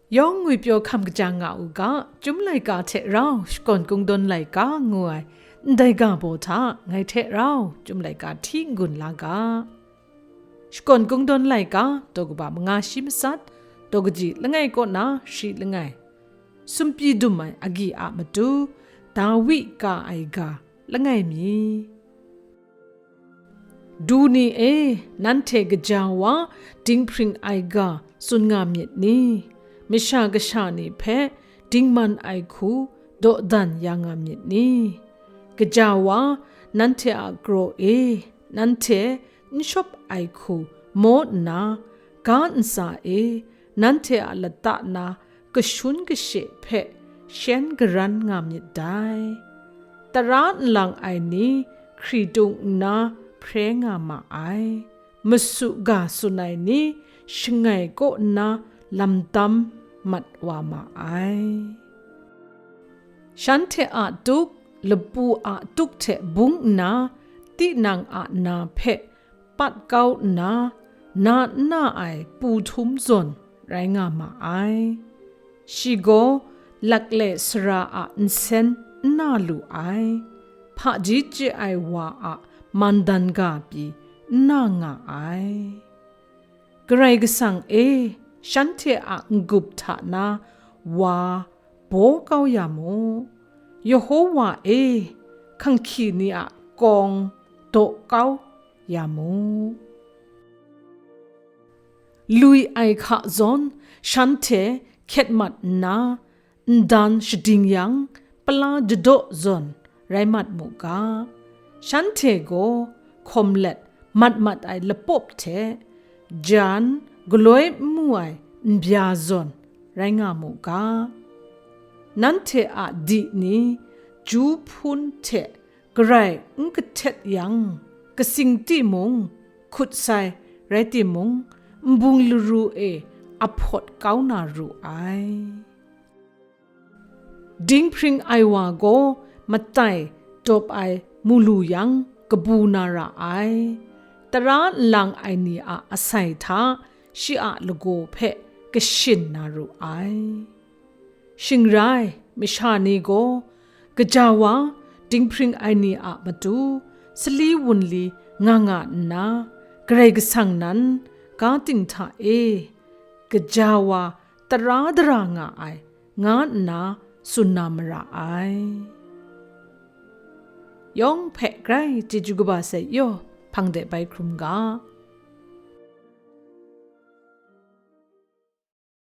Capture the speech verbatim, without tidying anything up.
Yawng ngwipyaw hkam kajang nga u ga, Chyum laika hte rau shakawn kungdawn laika ngu ai ndai ga baw hta ngai hte rau Chyum laika hti n-gun la ga. Shakawn kungdawn laika, daw kaba manga shi matsat, daw kaji langai kaw na shi langai. Sumpyi dum ai agyi a matu, Dawi ka ai ga langai mi. Du ni e, nanhte gaja wa dinghpring ai ga tsun nga myit ni? Masha kasha ni hpe dingman ai hku dawdan ya nga myit ni? Gaja wa, nanhte a karaw e, nanhte n shawp ai hku maw nna, ga ntsa e, nanhte a lata na kashun kashe hpe shen garan nga myit dai. Tara nlang ai ni hkritung nna hpre nga ma ai. Masu ga tsun ai ni shangai kaw nna lamdam mat wa ma ai. Shanhte a tuk, lapu a tuk hte bung nna, tinang a na hpe pat kau nna, na n na ai pu htum zawn rai nga ma ai. Shi gaw lakle sara a nsen n na lu ai, hpaji chye ai wa a mandan ga pyi n na nga ai. Karai Kasang e, shanhte a n-gup hta na wa baw kau ya mu. Yehowa e, hkanghki ni a kawng daw kau ya mu. Lui ai hka zawn shanhte hkyet mat nna, ndan shading yang, pala jadaw zawn rai mat mu ga. Shanhte gaw hkawm let mat mat ai lapawp hte, jan galoi n mu ai nbya zawn rai nga mu ga. Nanhte a di ni, ju hpun hte garai n kahtet yang, katsing timung, hkut sai rai timung, nbung laru e a hpawt kau na ru ai. Dinghpring ai wa gaw matai dawp ai mu lu yang kabu na ra ai. Tara nlang ai ni a asai hta shi a lagaw hpe kashin na ru ai. Shing rai, masha ni gaw gaja wa dinghpring ai ni a matu sali wunli nga nga nna, Karai Kasang nan ga ting hta e gaja wa tara dara nga ai, nga nna tsun na mara ai. Yawng hpe grai chyeju kaba sai yaw hpang de bai hkrum ga.